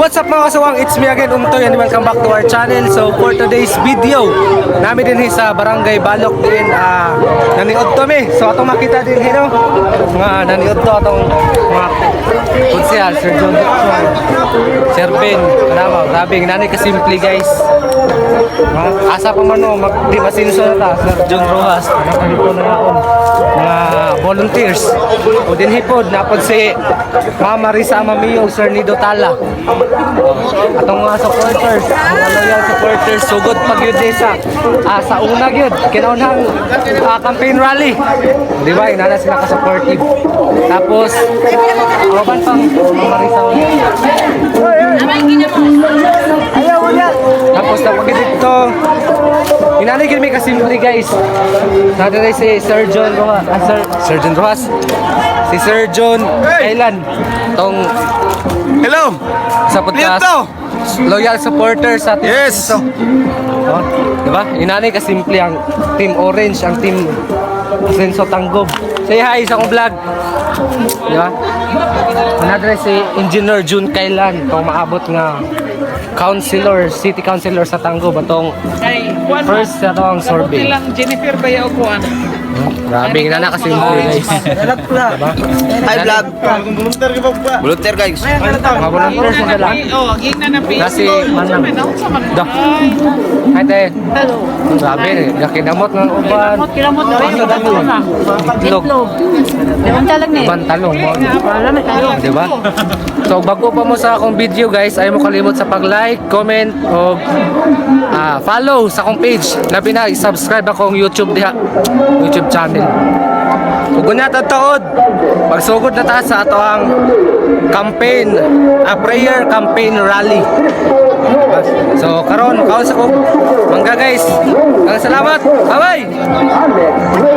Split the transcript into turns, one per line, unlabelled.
What's up, mga kasuwang? It's me again, Umtoy, and welcome back to our channel. So for today's video, namin din sa Barangay Balok din naniod to mi. So atong makita din hino, mga naniod to atong mga konsehal, Sir John Dixon, Sir Ben, kanama, grabe, nani kasimple, guys. Mga asa pa man no, mag di masinso na ta, Sir John Rojas, nakalito na naon, mga volunteers. O din hipod, napod si Mama Risa Amamio, Sir Nido Tala. Atong mga supporters, mga loyal supporters, sugod pag yun din sa una gyud, kinaunhang campaign rally. Di ba? Inana sila ka-supportive. Tapos, uban pang Mama Risa. Tapos na pag dito, inani gyud may kasimple, guys. Natin ay si Sir John Rojas, Sir John Rojas. Si Sir John Kailan tong
Hello!
Sa podcast
Dito!
Loyal supporter sa Team
Yes!
Oh, di ba? Inani kasimple ang Team Orange, ang Team Senso Tanggob. Say hi sa akong vlog. Di ba? Another si Engineer June Kailan tong maabot nga councilor, city councilor sa Tanggob atong
Kay Juan.
First sa atong survey.
Kabuti lang Jennifer Bayaw kuan.
Grabe na kasimple, guys. Diba?
Hi, vlog! Volunteer, guys!
Mga volunteers na sila.
Oh, gingna na pi.
Nasi Manang.
Da.
Da. Hi, te. Grabe, nakinamot ng uban.
Kilamot
Ano dami? Itlog.
Talag ni.
Uban talong mo.
Wala may talong.
Di ba? So bago pa mo sa akong video, guys, ay mo kalimot sa pag-like, comment o follow sa akong page. Labi na i-subscribe akong YouTube diha, YouTube channel. Ug unya taod, pagsugod na ta sa ato ang campaign, a prayer campaign rally. Diba? So karon kaon sa kong mangga, guys. Daghang salamat. Bye bye.